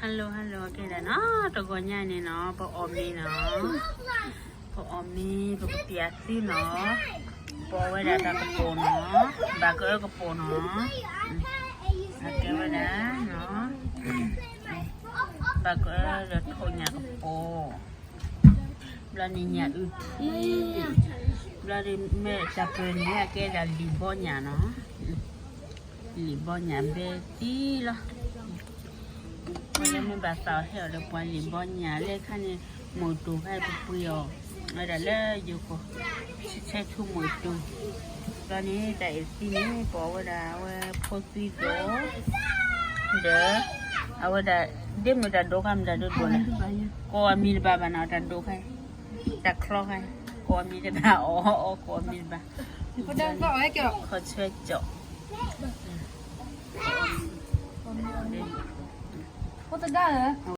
Hello hello ကဲဒၣ်နီၤ တဂီၤညါန့ၣ်နီၤ ပအီၣ်မ့ၤနီၤ ပအီၣ်မ့ၤ ပကပျးသုနီၤ ပအီၣ်ဝဲဒၣ်တၢ်ကပီၤနီၤ ဘၣ်ကအၢကပီၤနီၤ အကဲဝဲဒၣ်နီၤ ဘၣ်ကအၢဒီးထိၣ်ညၣ်ကပီၤ ဘျီန့ၣ်ညၣ်အုၣ်ထံ ဘျီဒီးမ့ၢ်တၢ်ပၢၢ်န့ၣ် အကဲဒၣ်လံာ်ဘီညၣ်နီၤ လံာ်ဘီညၣ်ဘဲသံလီၤ ပှၤလၢမ့ၢ်ဘၣ်သးအီၤဟဲအီၤဒီးပှၤလံာ်ဘီညၣ်လၢခါန့ၣ် မိၢ်တိၢ်ခါပပှ့ၤအီၤ ဝဲဒၣ်လၢယိၤကီၢ် ဆဲဆဲထူမိၢ်တိၢ် ဘျီန့ၣ် တၢ်အုၣ်သံန့ၣ် ပအီၣ်ဝဲဒၣ်အဝဲဖိသွံဒိၣ် ဒီး အဝဲဒၣ် ဒ်မ့ၢ်တၢ်ဒိးခါမ့ၢ်တၢ်ဒိးဒိးလဲၣ် ကိးအမံၤတဘၣ်ဘၣ်နီၤ တၢ်ဒိးခါ တၢ်ချီခါ ကိးအမံၤတဘၣ် အီၣ်အီၣ်ကိးအမံၤတဘၣ် ခီၣ်ဆွဲကၠီၣ် ဖိတဒါလၢ